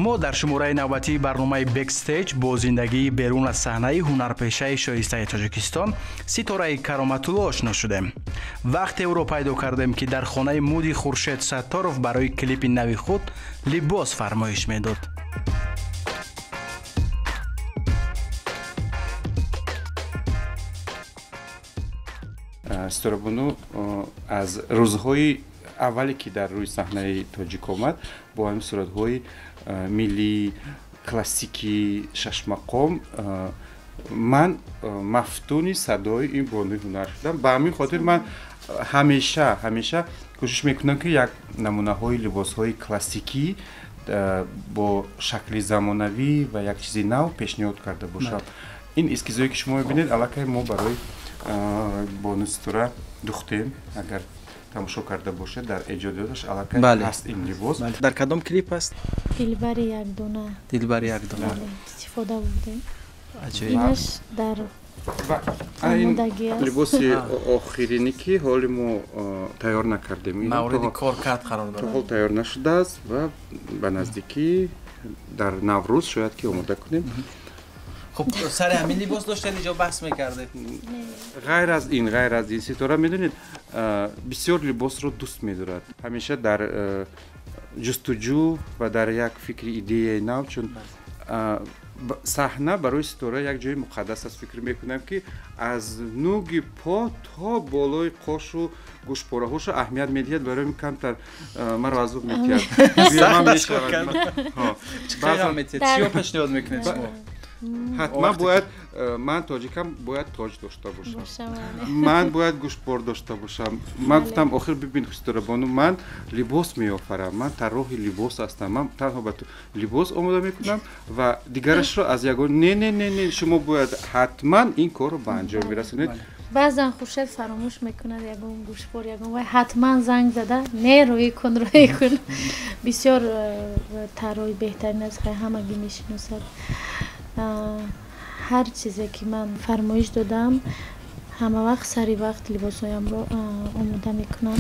Мо дар шумораи навбатии барномаи Бэкстейҷ бо зиндагии берун аз саҳнаи ҳунарпешаи шоистаи Тоҷикистон Ситораи Кароматулло ошно шудем. Вақте ӯро пайдо кардем, ки дар хонаи муди Хуршед Сатторов барои клипи нави худ либос фармоиш медод. Ситорабону аз рӯзҳои аввале, ки дар рӯи саҳнаи тоҷик омад, бо ҳамин суратҳои миллӣ, классикӣ, шашмақом, ман мафтуни садои ин бонуи ҳунар шудам. Ба ҳамин хотир ман ҳамеша кӯшиш мекунам, ки як намунаҳои либосҳои классикӣ бо шакли замонавӣ ва як чизи нав пешниҳод карда бошам. Ин эскизое, ки шумо мебинед, аллакай мо барои бону Ситора духтем. Агар тамошо карда бошед, дар эҷодиёташ аллакай ҳаст ин либос. Дар кадом клип аст? Дилбари якдона. Дилбари якдона. Истифода бурдем. Инаш дар омодагӣ аст. Либоси охирине, ки ҳоли мо тайёр накардем, мавриди коркард қарор дорад, то ҳол тайёр нашудааст ва ба наздикӣ дар Наврӯз шояд ки омода кунем. Хуб, сари ҳамин либос доштед инҷо баҳс мекардед? Ғайр аз ин, Ситора, медонед, бисёр либосро дӯст медорад, ҳамеша дар ҷустуҷӯ ва дар як фикри идеяи нав, чун саҳна барои Ситора як ҷои муқаддас аст. Фикр мекунам, ки аз нуги по то болои қошу гӯшпораҳошо аҳамият медиҳад. Барои камтар маро азоб медиҳад. Чиё пешниҳод мекунед шумо? Ҳатман бояд, ман тоҷикам, бояд тоҷ дошта бошам, ман бояд гӯшпор дошта бошам. Ман гуфтам: «Охир бибин, Ситорабону, ман либос меофарам, ман тарроҳи либос ҳастам, ман танҳо ба ту либос омода мекунам ва дигарашро аз ягон не, не, не, не, шумо бояд ҳатман ин корро ба анҷом бирасонед». Баъзан Хуршед фаромӯш мекунад ягон гӯшпор, ягон вай, ҳатман занг зада: «Не, рӯӣ кун, рӯӣ кун». Бисёр тарроҳи беҳтарин аст, ҳамагӣ мешиносад. Ҳар чизе ки ман фармоиш додам, ҳама вақт сари вақт либосҳоямро омода мекунам.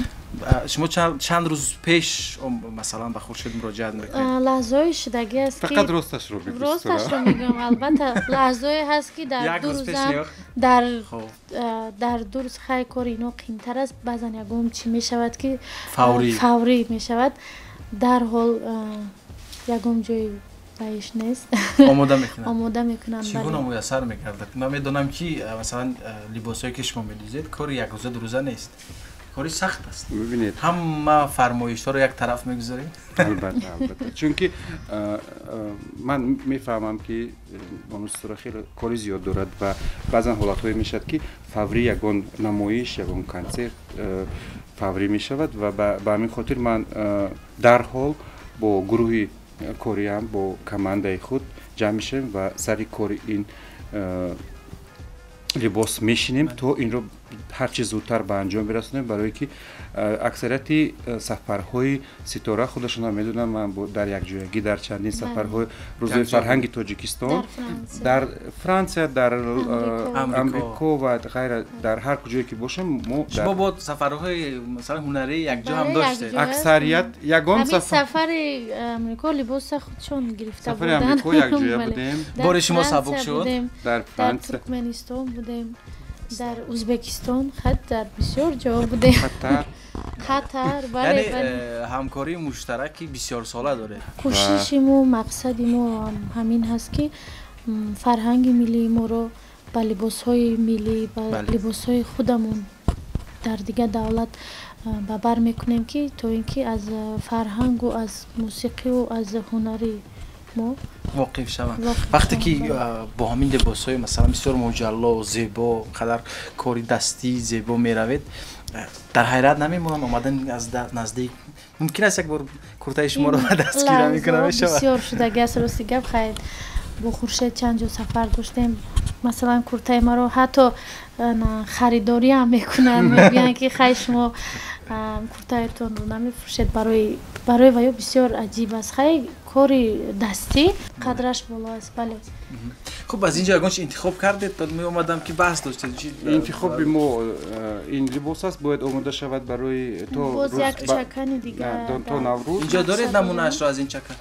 Шумо чанд рӯз пеш, масалан, ба Хуршед муроҷиат мекунед? Лаҳзаҳои шудагӣ аст. Фақат росташро. Росташро мегӯям, албатта, лаҳзае ҳаст, ки дар 2 рӯзам, дар 2 рӯз. Хай, кори ино қимтар аст, баъзан ягон чӣ мешавад, ки фаврӣ мешавад, дарҳол ягон ҷои баиш нест. Омода мекунад. Омода мекунам. Чӣ гуна муяссар мегардад? Ман медонам, ки масалан, либосҳое, ки шумо медӯзед, кори якрӯза, дурӯза нест, кори сахт аст. Бибинед. Ҳама фармоишҳоро як тараф мегузорем. Албатта, албатта, чунки ман мефаҳмам, ки бону Ситора хеле кори зиёд дорад ва баъзан ҳолатҳое мешавад, ки фаврӣ ягон намоиш, ягон консерт фаврӣ мешавад ва ба ҳамин хотир ман дарҳол бо гурӯҳи кориам, бо командаи худ ҷамъ мешавем ва сари кори ин либос мешинем, то инро ҳарчи зудтар ба анҷом бирасонем, барое ки аксарияти сафарҳои Ситора, худашон ҳам медонам, ман дар якҷоягӣ дар чандин сафарҳои Рӯзои фарҳанги Тоҷикистон дар Франсия, дар Амрико ва ғайра, дар ҳар куҷое ки бошем, мо Шумо бо сафарҳои, масалан, ҳунарӣ якҷо ҳам доштед? Аксарият ягон. Сафари Амрико либоса худшон гирифта. Сафари Амрико якҷоя будем. Бори шумо сабук шуд. Дар Франсия. Туркманистон будем, дар Ӯзбекистон, хат дар бисёр ҷо будем. Қатар, бале. Яъне ҳамкории муштараки бисёрсола доред. Кӯшиши мо, мақсади мо ҳамин ҳаст, ки фарҳанги миллии моро ба либосҳои миллӣ, ба либосҳои худамон дар дигар давлат ба бар мекунем, ки то ин ки аз фарҳангу аз мусиқиву аз ҳунари мо воқиф шаванд. Вақте ки бо ҳамин либосҳои, масалан, бисёр муҷалло, зебо, қадар кори дастӣ зебо меравед, дар ҳайрат намемонанд омадан аз наздик? Мумкин аст як бор куртаи шуморо ба даст гира мекунам, мешавад? Бисёр шудаги аст, рости гап. Хайр, бо Хуршед чанд ҷо сафар доштем, масалан, куртаи маро ҳатто харидориам мекунанд, мегӯянд, ки хай, шумо куртаятонро намефурӯшед? Барои ваё бисёр аҷиб аст. Хай, кори дастӣ қадраш боло аст, бале. Хуб, аз инҷо ягон чи интихоб кардед? Меомадам, ки баҳс доштед. Интихоби мо ин либос аст, бояд омода шавад барои то боз як чакани дигар. То Наврӯз. Инҷо доред намунаашро аз ин чакан?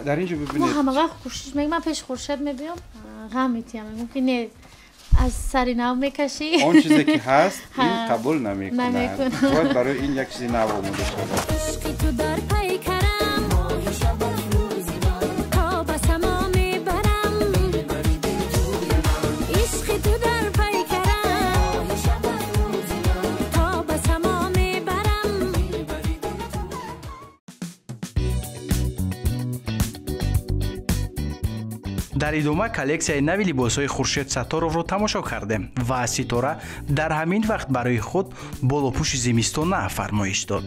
Дар ин ҷо бибинед, мо ҳама вақт кӯшиш мекунем. Ман пеши Хуршед мебиём, ғам метиҳам, мегӯям ки не, аз сари нав мекашӣ. Он чизе ки ҳаст, ин қабул намекунад. Бояд барои ин як чизи нав омода шавад. Ишқи ту дар пайкарам, то ба само мебарам. Ишқи ту дар пайкарам, то ба само мебарам. Дар идома коллексияи нави либосҳои Хуршед Сатторовро тамошо кардем ва Ситора дар ҳамин вақт барои худ болопӯши зимистона фармоиш дод.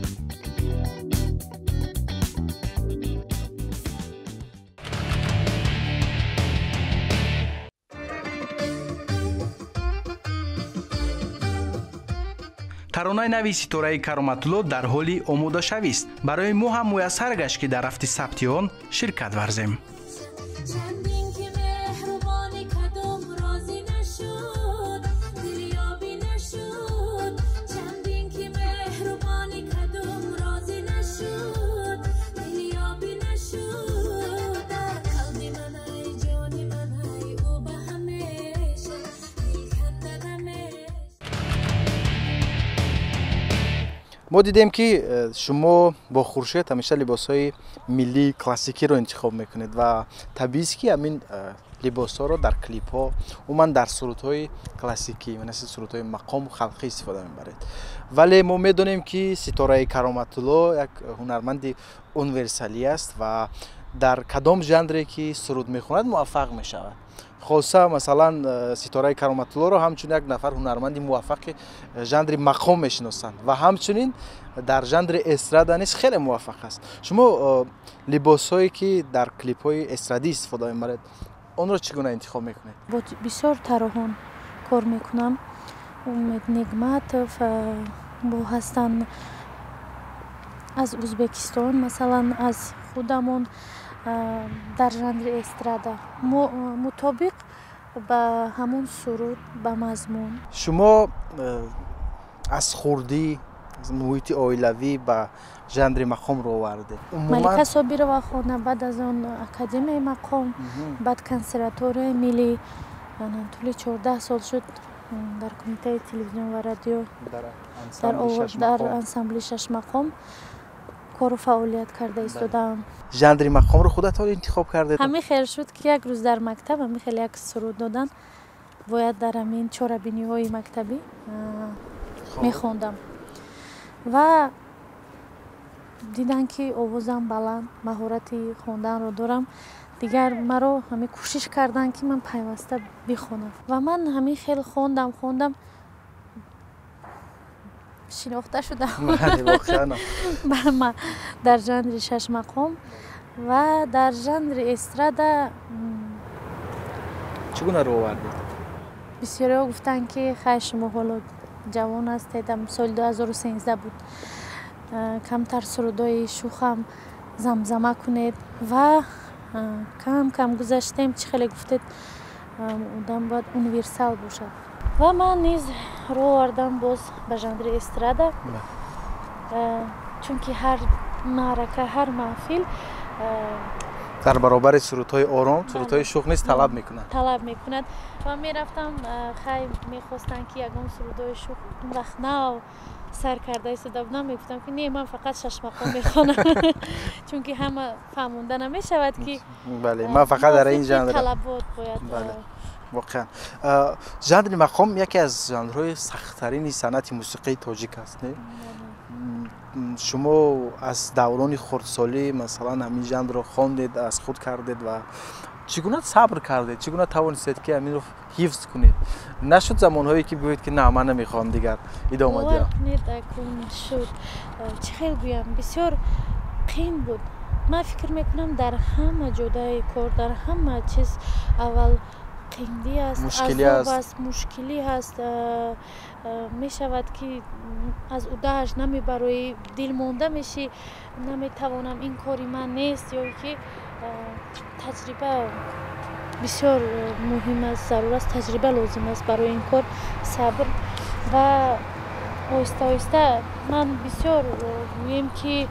Таронаи нави Ситораи Кароматулло дар ҳоли омодашавист. Барои мо ҳам муяссар гашт, ки дар рафти сабти он ширкат варзем. Чандин ки меҳрубонӣ кадом розӣ нашуд, дилёбӣ нашуд. Чандин ки меҳрубонӣ кадом розӣ нашуд, дилёбӣ нашуд. Дар қалби ман ай ҷони ман ай ӯ ба ҳамеша дил канда намеш. Мо дидем, ки шумо бо Хуршед ҳамеша либосҳои миллии классикиро интихоб мекунед ва табиист, ки ҳамин либосҳоро дар клипҳо, умуман дар сурудҳои классикӣ, мисли сурудҳои мақому халқӣ истифода мебаред. Вале мо медонем, ки Ситораи Кароматулло як ҳунарманди универсалӣ аст ва дар кадом жанре ки суруд мехонад, муваффақ мешавад. Хоса масалан Ситораи Кароматуллоро ҳамчун як нафар ҳунарманди муваффақи жанри мақом мешиносанд ва ҳамчунин дар жанри эстрада низ хеле муваффақ аст. Шумо либосҳое ки дар клипҳои эстрадӣ истифода мебаред, онро чӣ гуна интихоб мекунед? Бо бисёр тарроҳон кор мекунам. Умед Нигматов бо ҳастанд аз Ӯзбекистон, масалан, аз худамон дар жанри эстрада мутобиқ ба ҳамон суруд, ба мазмун. Шумо аз хурдӣ, аз муҳити оилавӣ ба жанри мақом рӯ овардед? Малика Собирова хонда, баъд аз он Академияи мақом, баъд Консерваторияи миллӣ. Тӯли 14 сол шуд дар Кумитаи телевизион ва радио дар ансамбли шашмақом кору фаъолият карда истодаам. Жанри мақомро худатон интихоб кардед? Ҳамин хел шуд, ки як рӯз дар мактаб ҳамин хел як суруд доданд, бояд дар ҳамин чорабиниҳои мактабӣ мехондам ва диданд, ки овозам баланд, маҳорати хонданро дорам. Дигар маро ҳамин кӯшиш карданд, ки ман пайваста бихонам ва ман ҳамин хел хондам, хондам, шинохта шудам дар жанри шашмақом ва дар жанри эстрада. Чӣ гуна рӯ овардед? Бисёриҳо гуфтанд, ки хай, шумо ҳоло ҷавон ҳастед, соли 2013 буд, камтар сурудҳои шухам замзама кунед ва кам кам гузаштем. Чӣ хеле гуфтед, одам бояд универсал бошад ва ман низ рӯ овардам боз ба жанри эстрада, чунки ҳар маърака, ҳар маҳфил дар баробари сурудҳои ором сурудҳои шух низ талаб мекунад. Талаб мекунад ва мерафтам, хай, мехостанд, ки ягон сурудҳои шух, он вақт нав сар карда истода будам, мегуфтам, ки не, ман фақат шашмақом мехонам, чунки ҳама фаҳмонда намешавад, ки бале, ман фақат дар ин жанр. Талабот бояд. Воқеан, жанри мақом яке аз жанрҳои сахттарини санъати мусиқии тоҷик аст, не? Шумо аз даврони хурдсолӣ, масалан, ҳамин жанрро хондед, аз худ кардед ва чӣ гуна сабр кардед, чӣ гуна тавонистед, ки ҳаминро ҳифз кунед? Нашуд замонҳое, ки бигӯед, ки на, ман намехоҳам дигар идома диҳам? Шуд, чӣ хел гӯям, бисёр қин буд. Ман фикр мекунам, дар ҳама ҷодаи кор, дар ҳама чиз аввал қиндӣ аст, азоб аст, мушкилӣ ҳаст. Мешавад, ки аз удааш намебароӣ, дилмонда мешӣ, наметавонам, ин кори ман нест, ё ки таҷриба бисёр муҳим аст, зарур аст, таҷриба лозим аст барои ин кор, сабр ва оҳиста оҳиста ман бисёр гӯем, ки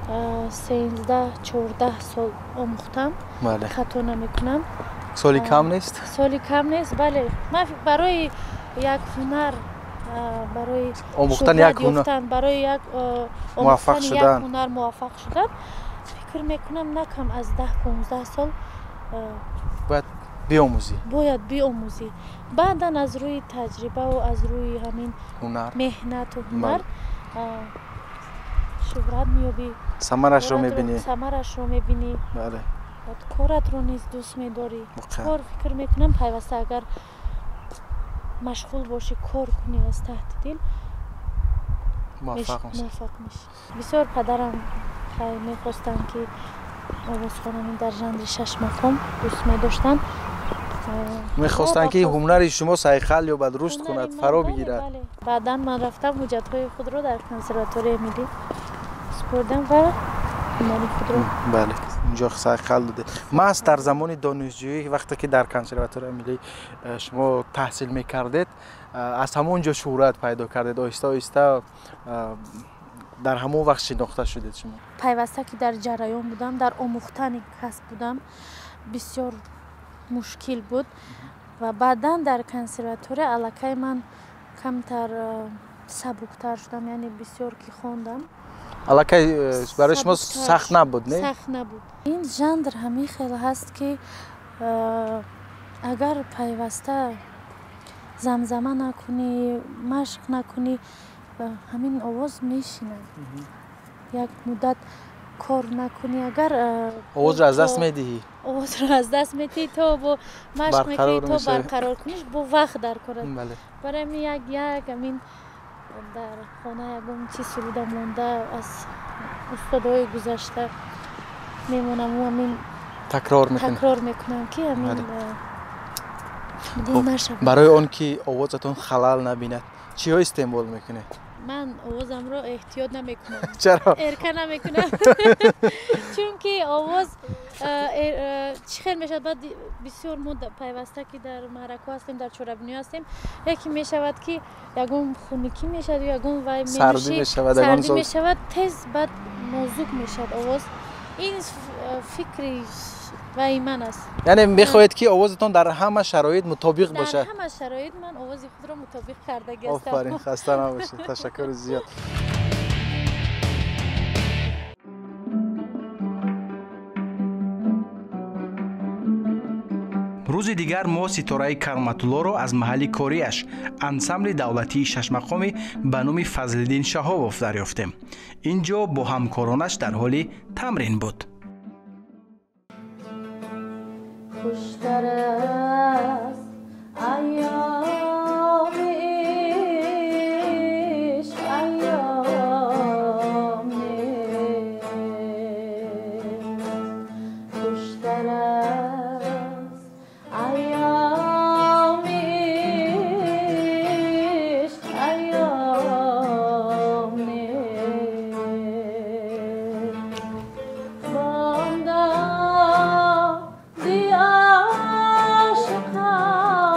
13-14 сол омӯхтам, хато намекунам. Соли кам нест? Соли кам нест, бале. Ман барои як ҳунар, барои омӯхтани як ҳунар, барои як муваффақ шудан, ҳунар муваффақ шудан, фикр мекунам на кам аз 10-15 сол бояд биомӯзӣ. Бояд биомӯзӣ. Баъдан аз рӯи таҷрибаву аз рӯи ҳамин меҳнату ҳунар шӯҳрат меёбӣ, самарашро мебинӣ, самарашро мебинӣ. Бале. Коратро низ дӯст медорӣ. Кор фикр мекунам пайваста агар машғул бошӣ, кор кунӣ аз таҳти дил, муваффақ мешавӣ. Бисёр падарам мехостанд, ки овозхонами дар жанри шашмақом дӯст медоштанд. Мехостанд, ки ҳунари шумо сайқал ёбад, рушд кунад, фаро бигирад. Баъдан ман рафтам ҳуҷҷатҳои худро дар консерваторияи миллӣ супурдам ва ҳунари худро. Бале, унҷо сайқал додед. Маҳз дар замони донишҷӯӣ, вақте ки дар консерваторияи миллӣ шумо таҳсил мекардед, аз ҳамон ҷо шӯҳрат пайдо кардед, оҳиста оҳиста дар ҳамон вақт шинохта шудед шумо. Пайваста ки дар ҷараён будам, дар омӯхтани касб будам, бисёр мушкил буд ва баъдан дар консерватория аллакай ман камтар сабуктар шудам, яъне бисёр ки хондам. Аллакай барои шумо сахт набуд, не? Сахт набуд. Ин жанр ҳамин хел ҳаст, ки агар пайваста замзама накунӣ, машқ накунӣ, ҳамин овоз мешинад. Як муддат кор накунӣ, агар овозро аз даст медиҳӣ, овозро аз даст медиҳӣ, то бо машқ мекунӣ, то барқарор куниш, бо вақт дар кор аст. Барои ҳамин як як ҳамин дар хона ягон чиз суруда монда аз устодҳои гузашта мемонаму ҳамин такрор мекунам, такрор мекунам, ки ҳамин гум нашавад. Барои он ки овозатон халал набинад, чиҳо истеъмол мекунед? Ман овозамро эҳтиёт намекунам. Чаро? Эрка намекунам. Чунки овоз чӣ хел мешавад, баъд бисёр мо пайваста ки дар маъракаҳо ҳастем, дар чорабиниҳо ҳастем, яке мешавад, ки ягон хунукӣ мешавад ё ягон вай сардӣ мешавад, сардӣ мешавад, тез баъд нозук мешавад овоз. Ин фикри ваи ман аст. Яъне мехоҳед, ки овозатон дар ҳама шароит мутобиқ бошад? Дар ҳама шароит ман овози худро мутобиқ кардагӣ ҳастам. Офарин, хаста набошед, ташаккури зиёд. Рӯзи дигар мо Ситораи Кароматуллоро аз маҳалли кориаш, ансамбли давлатии шашмақоми ба номи Фазлиддин Шаҳобов дарёфтем. Ин ҷо бо ҳамкоронаш дар ҳоли тамрин буд. Хуштар аст айёми ишқ, айём нест. Хуштар аст айёми ишқ, айём нест. Бомдоди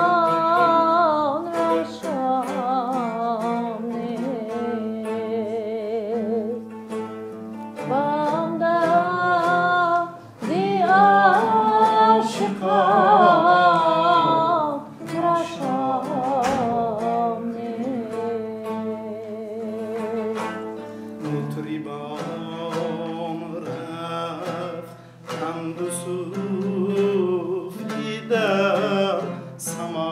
ошиқон ро шом нест. Бомдоди ошиқон ро шом нест. Мутрибон рафтанд суфӣ дар само,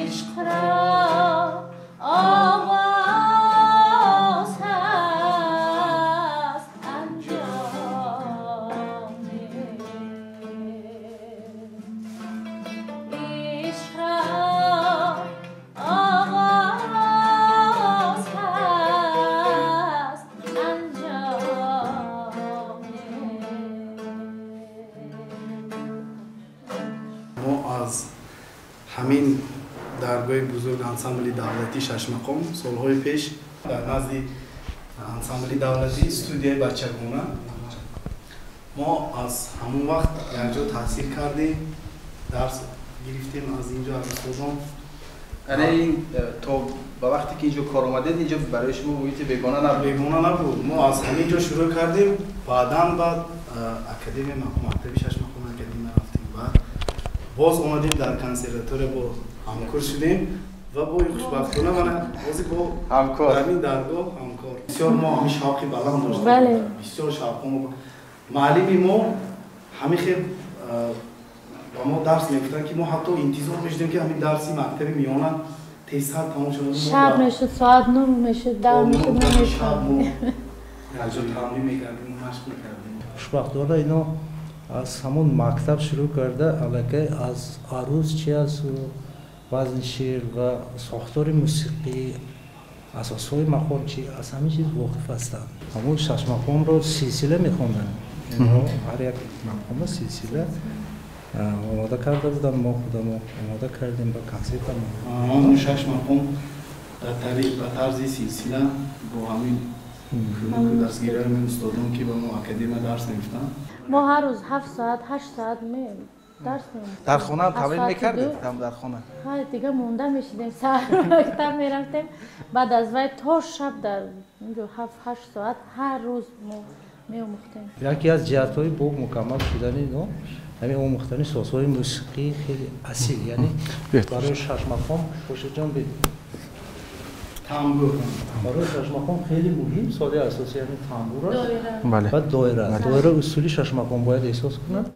ишқро оғоз ҳаст, анҷом нест. Ишқро оғоз ҳаст, анҷом нест. Мо аз ҳамин даргоҳи бузург ансамбли давлатии шашмақом солҳои пеш дар назди ансамбли давлатӣ студияи бачагона мо аз ҳамон вақт якҷо таҳсил кардем, дарс гирифтем аз инҷо аз устодон. Яъне ин то ба вақте ки инҷо кор омадед, инҷо барои шумо муҳити бегона набуд? Бегона набуд. Мо аз ҳамин ҷо шурӯъ кардем, баъдан баъд академия мактаби шашмақом академия рафтем, баъд боз омадем дар консерватория бо ҳамкор шудем ва бо хушбахтона мана ҳозир бо ҳамкор ҳамин даргоҳ ҳамкор. Бисёр мо ҳамин шавқи баланд доштем, бисёр шавқо. Муаллими мо ҳамин хел ба мо дарс мегуфтанд, ки мо ҳатто интизор мешудем, ки ҳамин дарси мактаби миёна тезтар тамом шуд. Шаб мешуд, соат 9 мешуд, 10 мешуд, намешуд. Мо тамрин мекардем, машқ мекардем. Хушбахтона ино аз ҳамон мактаб шурӯъ карда, аллакай аз аруз чи асту вазни шеър ва сохтори мусиқӣ, асосҳои мақом чи, аз ҳамин чиз воқиф ҳастанд. Ҳамон шашмақомро силсила мехонданд. Инҳо ҳар як мақома силсила омода карда буданд, мо худамо омода кардем ба консертамон. Он шаш мақом ба тарзи силсила бо ҳамин кӯмаку дастгириҳои устодон, ки ба мо академия дарс мегуфтанд. Мо ҳар рӯз 7 соат, 8 соат дарс меомӯхтем. Дар хона ҳам тамрин мекардед? Дар хона? Дига монда мешидем, саҳар мактаб мерафтем, баъд аз вай то шаб дар онҷо 7-8 соат ҳар рӯз мо меомӯхтем. Яке аз ҷиҳатҳои бо мукаммал шудани ино ҳамин омӯхтани созҳои мусиқии хеле асил, яъне барои шашмақом Хуршедҷон бед тамбур барои шашмақом хеле муҳим содаи асосӣ ҳамин тамбур аст ва доира. Доира усули шашмақом бояд эҳсос кунад.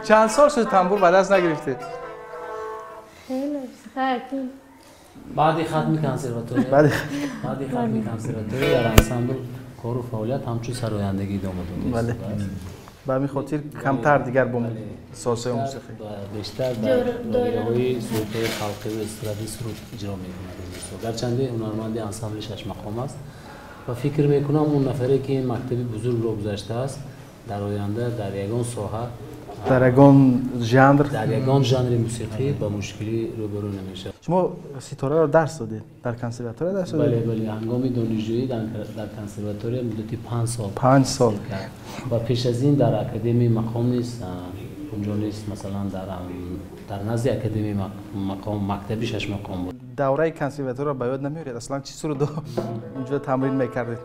Чанд сол шуд тамбур ба даст нагирифтед? Хеле. Баъди хатми консерватория, баъди хатми консерватория дар ансамбл кору фаъолият ҳамчун сарояндагӣ идома додааст. Ба ҳамин хотир камтар дигар бо созҳои мусиқӣ. Бештар дар доираҳои сурудҳои халқӣ ва эстрадӣ суруд иҷро мекунад. Гарчанде ҳунарманди ансамбли шашмақом аст ва фикр мекунам он нафаре, ки ин мактаби бузургро гузаштааст, дар оянда дар ягон соҳа, дар ягон жанр, дар ягон жанри мусиқӣ ба мушкилӣ рӯбарӯ намешавад. Шумо Ситораро дарс додед? Дар консерватория дарс додед? Бале, бале, ҳангоми донишҷӯӣ дар консерватория муддати 5 сол. 5 сол. Ва пеш аз ин дар академияи мақом низ, унҷо низ, масалан, дар назди академияи мақом мактаби шашмақом буд. Давраи консерваторияро ба ёд намеоред? Аслан чӣ сурудо унҷо тамрин мекардед?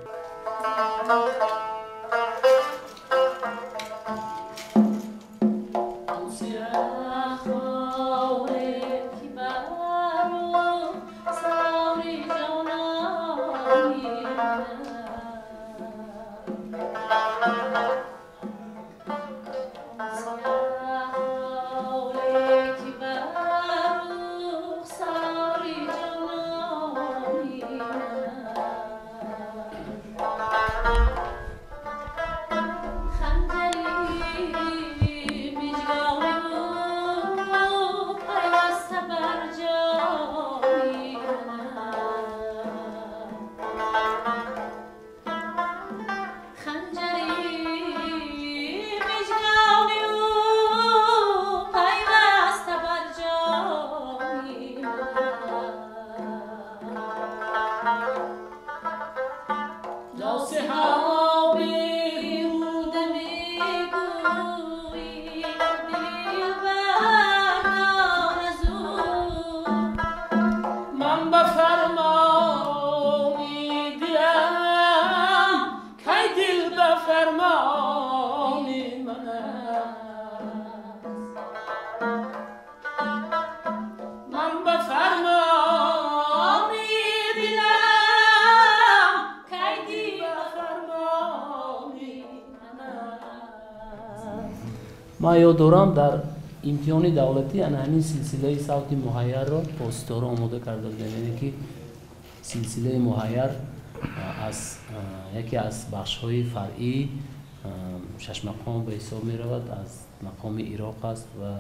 Ман ёд дорам дар имтиҳони давлатӣ ана ҳамин силсилаи савти муҳайярро бо Ситора омода карда будем, яъне ки силсилаи муҳайяр аз яке аз бахшҳои фаръии шашмақом ба ҳисоб меравад, аз мақоми Ироқ аст ва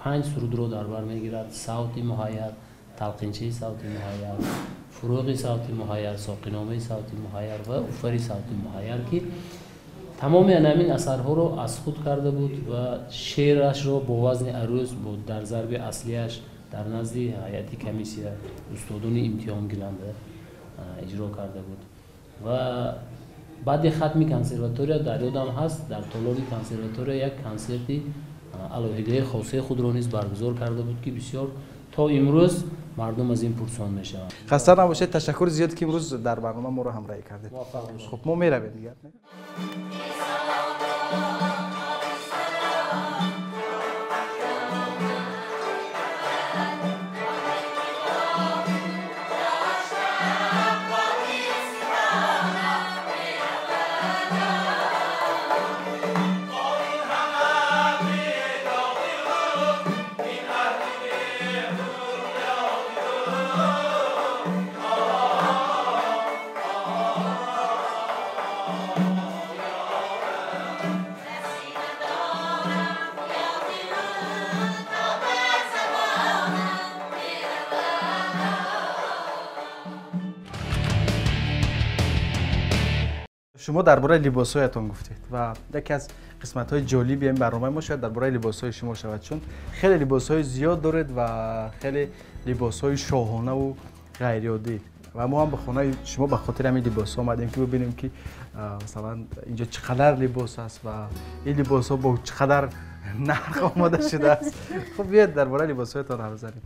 5 сурудро дар бар мегирад: савти муҳайяр, Талқинчаи савти муҳайяр, Фурӯғи савти муҳайяр, Соқиномаи савти муҳайяр ва Уфари савти муҳайяр, ки тамоми ҳамин асарҳоро аз худ карда буд ва шеърашро бо вазни арӯз дар зарби аслияш дар назди ҳайати комиссия устодони имтиҳонгиранда иҷро карда буд. Ва баъди хатми консерватория дар ёдам ҳаст, дар толори консерватория як консерти алоҳидаи хосаи худро низ баргузор карда буд, ки бисёр то имрӯз мардум аз ин пурсон мешаванд. Хаста набошед, ташаккури зиёд, ки имрӯз дар барнома моро ҳамроҳӣ кардед. Хуб, мо меравем дигар. Шумо дар бораи либосҳоятон гуфтед ва яке аз қисматҳои ҷолиби ин барномаи мо шояд дар бораи либосҳои шумо шавад, чун хеле либосҳои зиёд доред ва хеле либосҳои шоҳонаву ғайриоддӣ. Ва мо ҳам ба хонаи шумо ба хотири ҳамин либосҳо омадем, ки бибинем, ки масалан инҷо чӣ қадар либос аст ва ин либосҳо бо чӣ қадар нарх омода шудааст. Хуб, биёед дар бораи либосҳоятон ҳарф занем.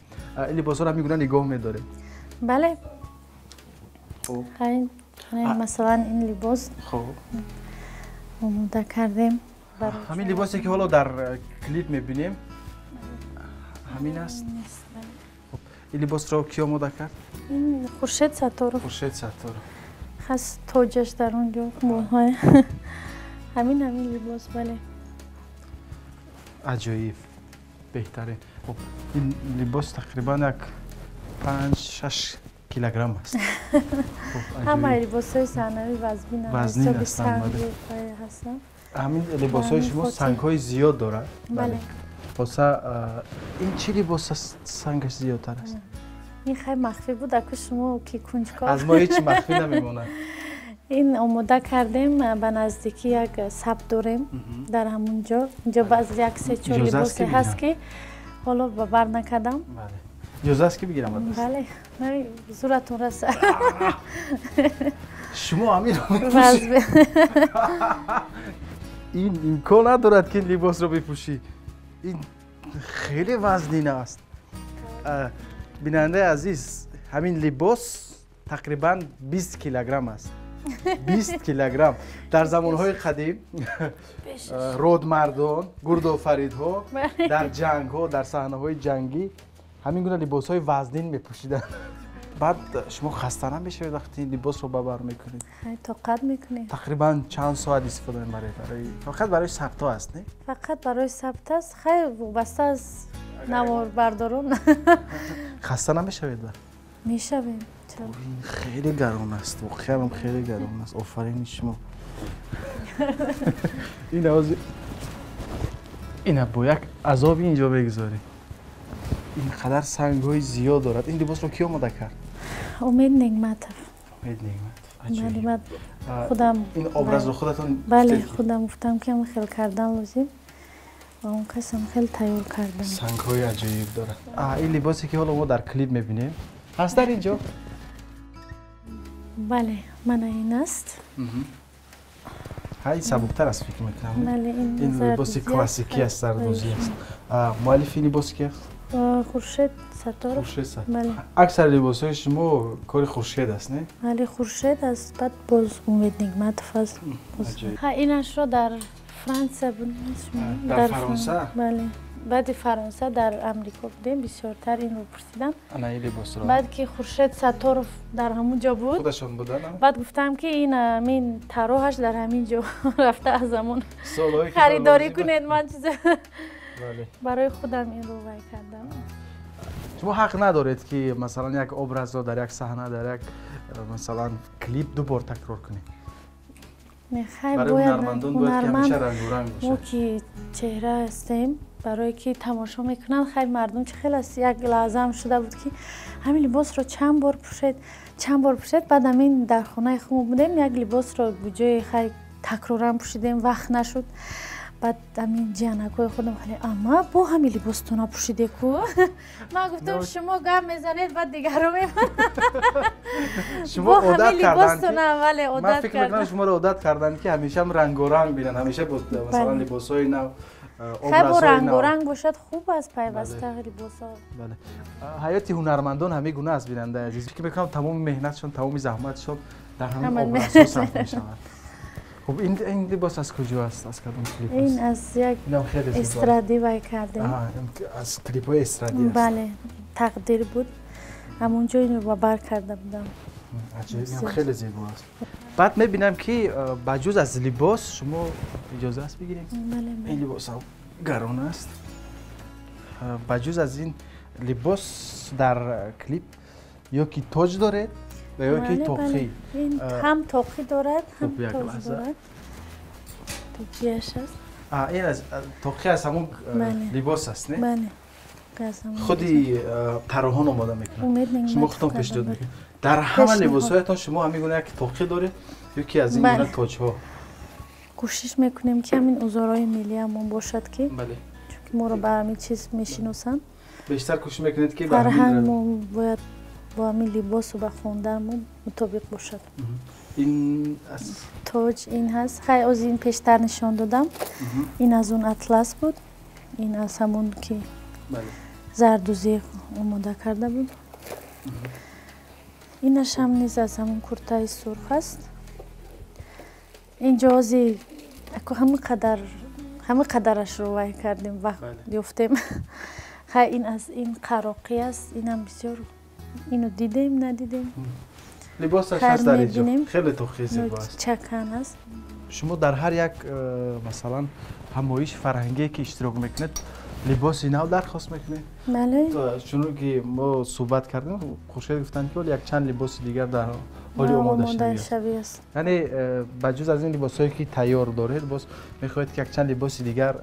Ин либосҳоро ҳамин гуна нигоҳ медорем? Бале. Масалан, ин либос омода кардем. Ҳамин либосе, ки ҳоло дар клип мебинем, ҳамин аст? Ин либосро кӣ омода кард? Ин Хуршед Сатторов. Хуршед Сатторов. Хас тоҷаш дар он ҷо. Ҳамин либос, бале. Аҷоиб, беҳтарин. Хуб, ин либос тақрибан як 5-6 килограмм аст. Ҳамаи либосҳои саҳнавӣ вазнин ҳастанд. Ҳамин либосҳои шумо сангҳои зиёд дорад? Бале. Хоса ин чӣ либос аст, сангаш зиёдтар аст? Ин хай махфӣ буд, аку шумо ки кунҷков. Аз мо ҳеҷ махфӣ намемонад. Ин омода кардем, ба наздикӣ як сабт дорем дар ҳамон ҷо. Инҷо баъзе як се-чор либосе ҳаст, ки ҳоло ба бар накардам. Иҷоза аст, ки бигирам? Бале, зуратон раса. Шумо ҳаминро мепӯшед? Ин имкон надорад, ки ин либосро бипӯшӣ. Ин хеле вазнин аст. Бинандаи азиз, ҳамин либос тақрибан 20 килограмм аст. 20 килограмм. Дар замонҳои қадим родмардон, гурдофаридҳо дар ҷангҳо, дар саҳнаҳои ҷангӣ ҳамин гуна либосҳои вазнин мепӯшиданд. Баъд шумо хаста намешавед вақте ин либосро ба бар мекунед? Тоқат мекунед. Тақрибан чанд соат истифода мебаред? Фақат барои сабтҳо аст, не? Фақат барои сабт аст. Хай, вобаста аз наворбардорон. Хаста намешавед? Мешавем. Ин хеле гарон аст, воқеан хеле гарон аст. Офарини шумо. Ин овози ина бо як азоби инҷо бигзоред. Ин қадар сангҳои зиёд дорад. Ин либосро кӣ омода кард? Умед Негматов. Умед Негматов. Худам ин образро худатон? Бале, худам гуфтам, ки ам хел кардан лозим ва он касам хел тайёр кардам. Сангҳои аҷоиб дорад. Ин либосе, ки ҳоло мо дар клип мебинем, ҳаст дар ин ҷо? Бале, мана ин аст. Ҳай, сабуктар аст, фикр мекунам. Ин либоси классикӣ аст, зардозӣ аст. Муаллифи ин либос ки аст? Хуршед Сатторов. Хуршед Сатторов. Аксари либосҳои шумо кори Хуршед аст, не? Бале, Хуршед аст, баъд боз Умед Негматов аст. Инашро дар Франсия буд. Дар Фаронса? Бале. Баъди Фаронса дар Амрико будем, бисёртар инро пурсидам. Ана ин либосро. Баъд ки Хуршед Сатторов дар ҳамон ҷо буд. Худашон буданд? Баъд гуфтам, ки ин ҳамин тарроҳаш дар ҳамин ҷо рафта аз ҳамон харидорӣ кунед, ман чиза барои худам инро вай кардам. Шумо ҳақ надоред, ки масалан як образро дар як саҳна, дар як масалан клип ду бор такрор кунед? Барои ҳунармандон бояд ки ҳамеша рангоранг бошад. Мо ки чеҳра ҳастем, барое ки тамошо мекунанд, хай мардум чӣ хел аст, як лаҳзаам шуда буд ки ҳамин либосро чанд бор пӯшед, чанд бор пӯшед. Баъд ҳамин дар хонаи худмо будем, як либосро ҷои хай такроран пӯшидем, вақт нашуд. Баъд ҳамин ҷиянакҳои худам хеле ама бо ҳамин либостона пӯшиде ку. Ман гуфтам шумо гап мезанед, баъд дигарро мебаранд. Шумо одат карданд, ман фикр мекунам шуморо одат карданд ки ҳамеша рангоранг бинанд, ҳамеша масалан либосҳои нав. Хай бо рангоранг бошад хуб аст, пайваста либосҳо. Ҳаёти ҳунармандон ҳамин гуна аст, бинандаи азиз. Фикр мекунам тамоми меҳнатшон, тамоми заҳматшон дар ҳамин образҳо сарф мешавад. Хуб, ин либос аз куҷо аст? Аз кадом клип аст? Ин аз як эстрадӣ вай кардем. Аз клипҳои эстрадӣ аст? Бале, тақдир буд. Ҳамон ҷо инро ба бар карда будам. Аҷоиб, ин хеле зебо аст. Баъд мебинам ки ба ҷуз аз либос шумо иҷоза аст бигирем? Бале. Ин либос ҳам гарон аст. Ба ҷуз аз ин либос дар клип ё ки тоҷ доред ва ё ки тоқӣ. Ин ҳам тоқӣ дорад, ҳам тоҷ дорад. Тоқияш аст. Ин аз тоқӣ аз ҳамон либос аст, не? Бале. Худи тарроҳон омода мекунанд. Шумо худтон пешниҳод мекунед. Дар ҳама либосҳоятон шумо ҳамин гуна як тоқӣ доред ё ки аз ин гуна тоҷҳо? Кӯшиш мекунем ки ҳамин узорҳои миллиамон бошад ки чунки моро ба ҳамин чиз мешиносанд. Бештар кӯшиш мекунед ки фарҳангмо бояд бо ҳамин либосу ба хонданмо мутобиқ бошад. Ин аз тоҷ ин ҳаст. Хай оз ин пештар нишон додам. Ин аз он атлас буд. Ин аз ҳамон ки зардӯзӣ омода карда буд. Инашам низ аз ҳамон куртаи сурх аст. Инҷо ози ҳама қадарашро вай кардем, вақт ёфтем. Хай ин аз ин қароқӣ аст. Инам бисёр ино дидем, надидем. Либосаш ҳаст дар инҷо. Хеле тоқи зебо аст. Чакан аст. Шумо дар ҳар як масалан ҳамоиши фарҳангие ки иштирок мекунед, либоси нав дархост мекунед? Бале. Чунон ки мо суҳбат кардем, Хуршед гуфтанд ки ҳоло якчанд либоси дигар дар ҳоли омодашавӣ аст. Яъне ба ҷуз аз ин либосҳое ки тайёр доред, боз мехоҳед ки якчанд либоси дигар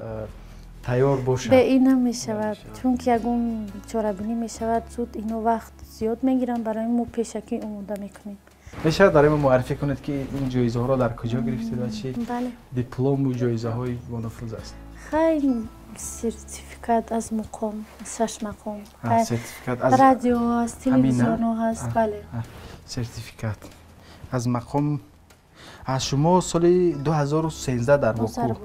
тайёр бошад? Бе ин намешавад, чунки ягон чорабинӣ мешавад, зуд ино вақт зиёд мегиранд, барои мо пешакӣ омода мекунем. Мешавад барои мо муаррифӣ кунед ки ин ҷоизаҳоро дар куҷо гирифтед ва чӣ диплому ҷоизаҳои бонуфуз аст? Хай сертификат аз муқом, шашмақом. Сертификат аз радио аст, телевизионҳо ҳаст, бале. Сертификат аз мақом аз шумо соли 2013 дар Боку.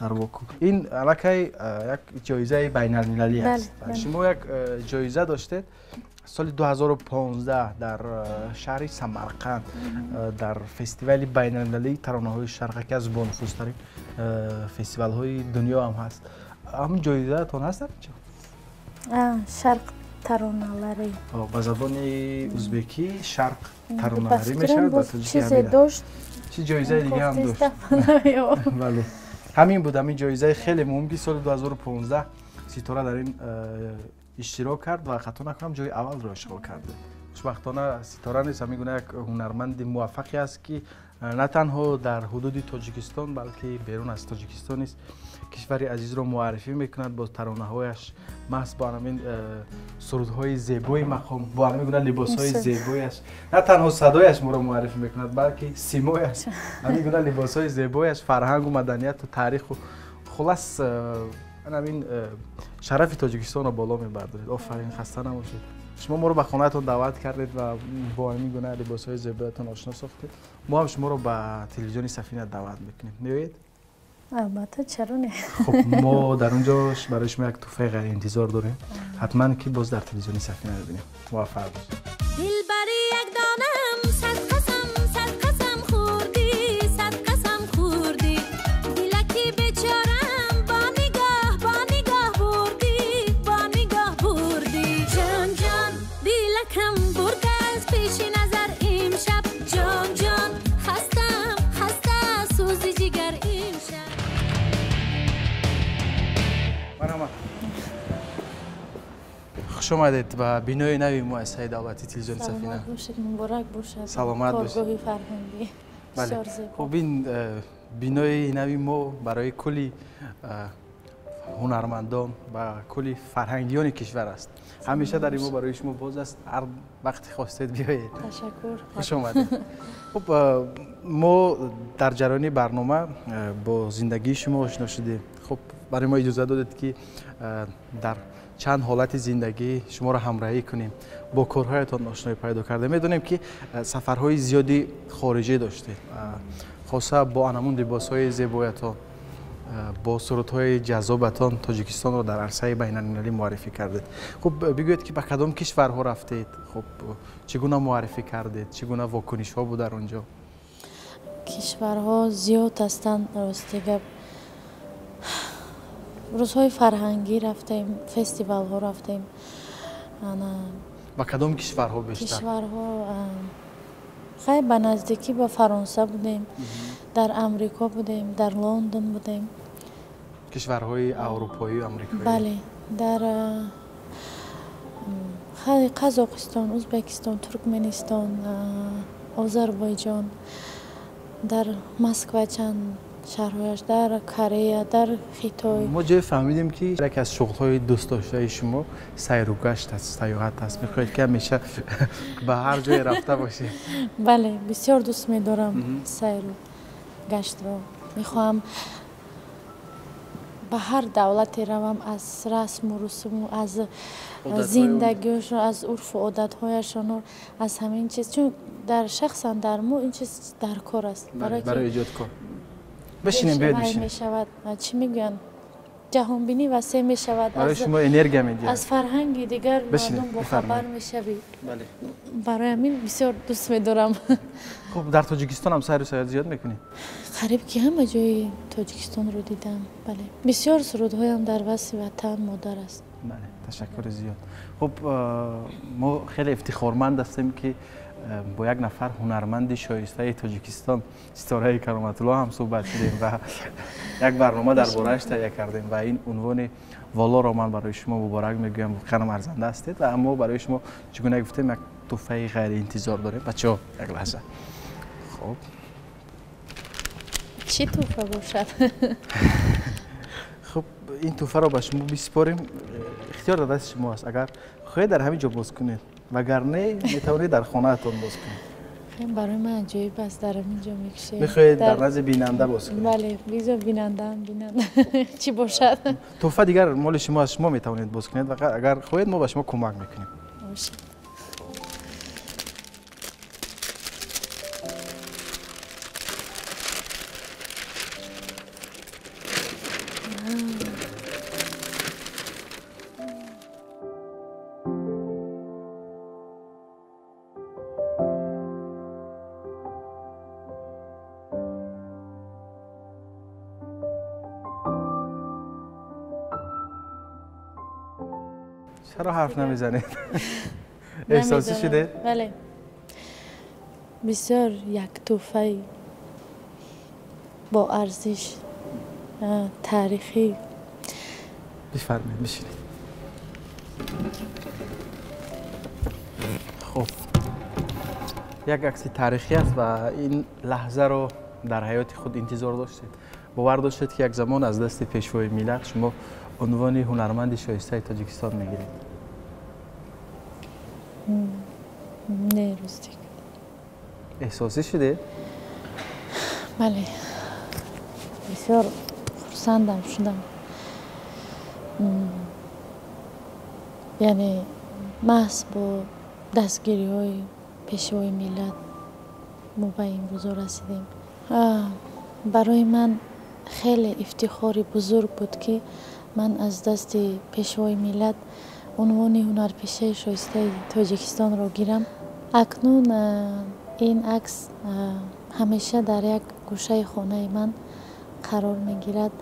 Дар Боку. Ин аллакай як ҷоизаи байналмилалӣ аст. Шумо як ҷоиза доштед соли 2015 дар шаҳри Самарқанд дар фестивали байналмилалии таронаҳои шарқ, яке аз бонуфузтарин фестивалҳои дунё ҳам ҳаст. Ҳамин ҷоизаатон ҳаст дар инҷо? Шарқ тароналари. Ба забони узбекӣ шарқ тароналари мешавад, ба тоҷикӣ чизе дошт. Чӣ ҷоизаи дига ҳам дошт? Бале. Ҳамин буд, ҳамин ҷоизаи хеле муҳим ки соли 2015 Ситора дар ин иштирок кард ва хато накунам ҷои аввалро ишғол кард. Хушбахтона Ситора низ ҳамин гуна як ҳунарманди муваффақе аст ки на танҳо дар ҳудуди Тоҷикистон, балки берун аз Тоҷикистон низ кишвари азизро муаррифӣ мекунад бо таронаҳояш, маҳз бо ҳамин сурудҳои зебои мақом, бо ҳамин гуна либосҳои зебояш. На танҳо садояш моро муаррифӣ мекунад, балки симояш, ҳамин гуна либосҳои зебояш, фарҳангу маданияту таъриху хулас ҳамин шарафи Тоҷикистонро боло мебардоред. Офарин, хаста набошед. Шумо моро ба хонаатон даъват кардед ва бо ҳамин гуна либосҳои зебоятон ошно сохтед. Мо ҳам шуморо ба телевизиони Сафина даъват мекунем. Меоед? Албатта, чаро не? Хуб, мо дар он ҷо барои шумо як тӯҳфаи ғайриинтизор дорем. Ҳатман ки боз дар телевизиони Сафина мебинем. Муваффақ бошед. Дилбари як донам, сад қасам, сад қасам хӯрдӣ, сад қасам хӯрдӣ. Дилаки бечорам бо нигоҳ, бо нигоҳ бурдӣ, бо нигоҳ бурдӣ. Ҷон, ҷон, дилакам бурда аз пеши назар имшаб. Ҷон, ҷон, хастам, хаста сӯзи ҷигар имшаб. Марҳамат. Хуш омадед ба бинои нави муассисаи давлатии телевизиони Сафина. Саломат бошед, муборак бошад. Саломат бошед. Коргоҳи фарҳангӣ. Бисёр зебо. Хуб, ин бинои нави мо барои кулли ҳунармандон ва кулли фарҳангиёни кишвар аст. Ҳамеша дари мо барои шумо боз аст, ҳар вақте хостед биёед. Ташаккур. Хуш омадед. Хуб, мо дар ҷараёни барнома бо зиндагии шумо ошно шудем. Хуб, барои мо иҷоза додед, ки дар чанд ҳолати зиндагӣ шуморо ҳамроҳӣ кунем, бо корҳоятон ошноӣ пайдо кардем. Медонем, ки сафарҳои зиёди хориҷӣ доштед, хоса бо анамун либосҳои зебоятон, бо сурудҳои ҷаззобатон Тоҷикистонро дар арсаи байналмилалӣ муаррифӣ кардед. Хуб, бигӯед, ки ба кадом кишварҳо рафтед, хуб, чӣ гуна муаррифӣ кардед, чӣ гуна вокунишҳо буд дар он ҷо? Кишварҳо зиёд ҳастанд, рости гап. Рӯзҳои фарҳангӣ рафтем, фестивалҳо рафтем. Ба кадом кишварҳо бештар? Кишварҳо, хай, ба наздикӣ ба Фаронса будем, дар Амрико будем, дар Лондон будем. Кишварҳои аврупоию амрикоӣ? Бале, дар Қазоқистон, Ӯзбекистон, Туркменистон, Озарбойҷон, дар Москва, чанд шаҳрҳояш, дар Корея, дар Хитой. Мо ҷое фаҳмидем, ки яке аз шуғлҳои дӯстдоштаи шумо сайру гашт аст, сайёҳат аст. Мехоҳед, ки ҳамеша ба ҳар ҷое рафта бошед? Бале, бисёр дӯст медорам сайру гаштро. Мехоҳам ба ҳар давлате равам, аз расму русуму, аз зиндагиашон, аз урфу одатҳояшону аз ҳамин чиз, чун дар шахсан дар мо ин чиз дар кор аст. Барои эҷодкор. Бишинем, биёед, бишинем. Мешавад, чӣ мегӯянд, ҷаҳонбинӣ васеъ мешавад. Барои шумо энергия медиҳад. Аз фарҳанги дигар мардум бохабар мешавӣ. Барои ҳамин бисёр дӯст медорам. Хуб, дар Тоҷикистон ҳам сайру сайёҳат зиёд мекунед? Қариб ки ҳама ҷои Тоҷикистонро дидам, бале. Бисёр сурудҳоям дар васфи ватан, модар аст. Бале, ташаккури зиёд. Хуб, мо хеле ифтихорманд ҳастем, ки бо як нафар ҳунарманди шоистаи Тоҷикистон, Ситораи Кароматулло, ҳам суҳбат шудем ва як барнома дар борааш таҳия кардем. Ва ин унвони волоро ман барои шумо муборак мегӯям, воқеан арзанда ҳастед. Ва мо барои шумо, чӣ гуна гуфтем, як тӯҳфаи ғайриинтизор дорем. Бачаҳо, як лаҳза. Хуб, чӣ тӯҳфа бошад? Хуб, ин тӯҳфаро ба шумо бисупорем, ихтиёр дар дасти шумо аст. Агар хоҳед, дар ҳамин ҷо боз кунед, вагарне метавонед дар хонаатон боз кунед. Барои ман аҷоиб аст, дар ҳамин ҷо мекушед. Мехоҳед дар назди бинанда боз кунед? Бале, бигзор бинандаам бинанд, чӣ бошад. Тӯҳфа дигар моли шумо аст, шумо метавонед боз кунед. Агар хоҳед, мо ба шумо кӯмак мекунем. Бошад. Чаро ҳарф намезанед? Эҳсосӣ шудед? Бале, бисёр як тӯҳфаи бо арзиш, таърихӣ. Бифармоед, бишинед. Хуб, як акси таърихӣ аст ва ин лаҳзаро дар ҳаёти худ интизор доштед. Бовар доштед, ки як замон аз дасти пешвои миллат шумо унвони ҳунарманди шоистаи Тоҷикистон мегиред? Не, рости. Эҳсосӣ шудед? Бале, бисёр хурсандам шудам. Яъне маҳз бо дастгириҳои пешвои миллат мо ба имрӯзо расидем. Барои ман хеле ифтихори бузург буд, ки ман аз дасти пешвои миллат унвони ҳунарпешаи шоистаи Тоҷикистонро гирам. Акнун ин акс ҳамеша дар як гӯшаи хонаи ман қарор мегирад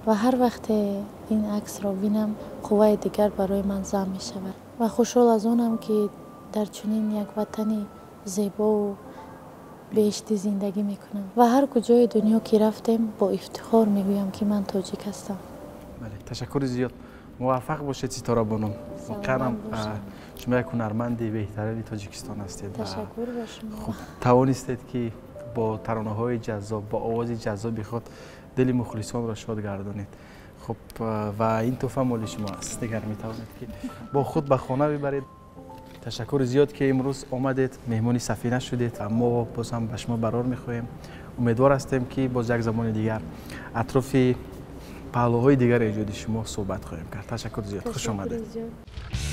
ва ҳар вақте ин аксро бинам, қувваи дигар барои ман зам мешавад. Ва хушҳол аз онам, ки дар чунин як ватани зебову беҳиштӣ зиндагӣ мекунам ва ҳар куҷои дунё ки рафтем, бо ифтихор мегӯям, ки ман тоҷик ҳастам. Бале, ташаккури зиёд. Муваффақ бошед, Ситора бону. Воқеан шумо як ҳунарманди беҳтарини Тоҷикистон ҳастед. Ташаккур ба шумо. Хуб, тавонистед, ки Бо таронаҳои ҷаззоб, бо овози ҷаззоби худ дили мухлисонро шод гардонед. Хуб, ва ин тӯҳфа моли шумо аст, дигар метавонед, ки бо худ ба хона бибаред. Ташаккури зиёд, ки имрӯз омадед, меҳмони Сафина шудед. Мо боз ҳам ба шумо барор мехоҳем. Умедвор ҳастем, ки боз як замони дигар атрофи паҳлӯҳои дигари эҷоди шумо суҳбат хоҳем кард. Ташаккури зиёд, хуш омадед. Зиёд.